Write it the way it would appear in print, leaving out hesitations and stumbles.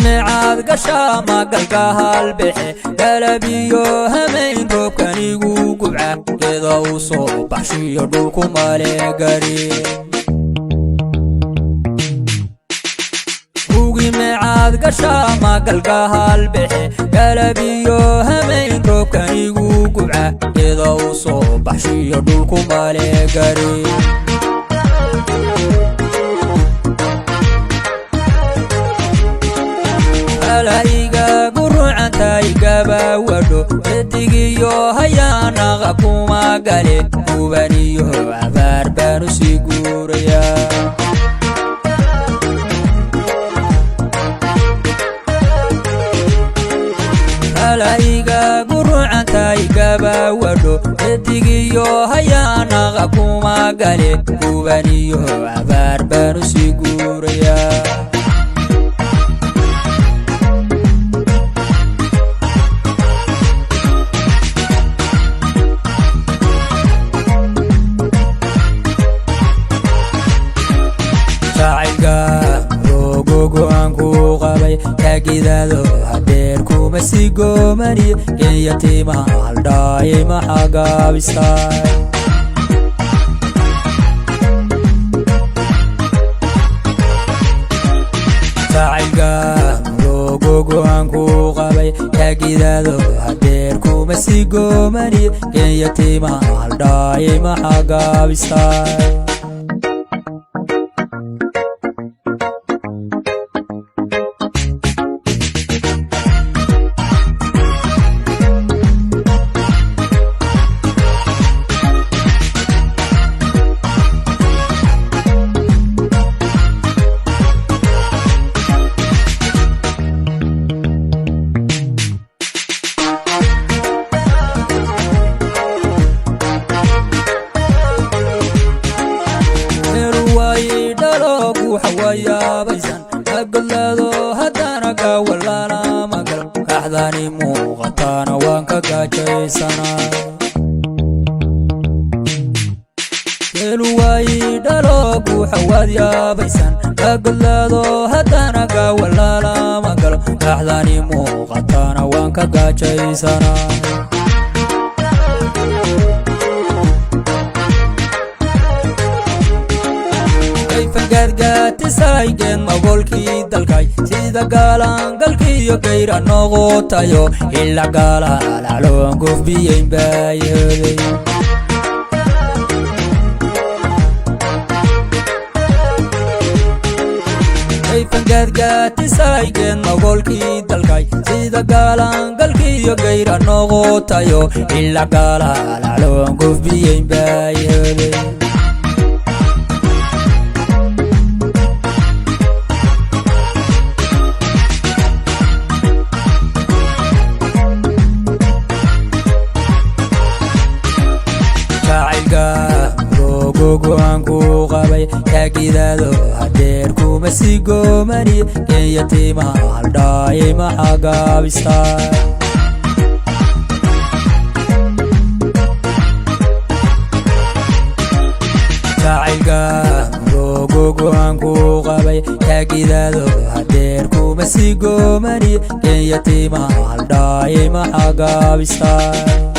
Meecaad gashaa magalka halbexe, galabiyo hamayn roobkanigu gubca, geeda u soo baxshiyo dhulku male gari. Gugi meecaad gashaa magalka halbexe, galabiyo hamayn roobkanigu gubca, geeda u soo baxshiyo dhulku male gari. Alaiga gurucantay gabawadho, xidigiyo hayaanaqa kuma gale, gubaniyo abaar baanu sii guurayaa. Alaiga gurucantay gabawadho, xidigiyo hayaanaqa kuma gale, gubaniyo abaar baanu sii guurayaa. Jacaylka roogo go'aan ku qabay, taagidaado hadeer kuma sii goomani, kenya timaha haldhaayay maxaa gaabistay? Jacaylka roogo go'aan ku qabay, taagidaado hadeer kuma sii goomani, kenya timaha haldhaayay maxaa gaabistay? Dhalogu xawayaabaysan agodlado, haddana gawalala magal, kaxdani muuqataana waan ka gaajaysanaa. Geeluwaayi dhalogu xawaad yaabaysan agodlado, haddana gawalala magal, kaxdani muuqataana waan ka gaajaysanaa. Gaadgaatisaygeen magoolkii dalkay, sida gaalangalkiiyo gayra noqotayo, ila gaalalacloon gofbiyeyn baayeeday. Gaadgaatisaygeen magoolkii dalkay, sida gaalangalkiiyo gayra noqotayo, ila gaalalacloon gofbiyeyn baayeeday. Jacaylka roogo go'aan ku qabay, taagidaado hadeer kuma sii goomani, kenya timaha haldhaayay maxaa gaabistay? Jacaylka roogo go'aan ku qabay, taagidaado hadeer kuma sii goomani, kenya timaha haldhaayay maxaa gaabistay?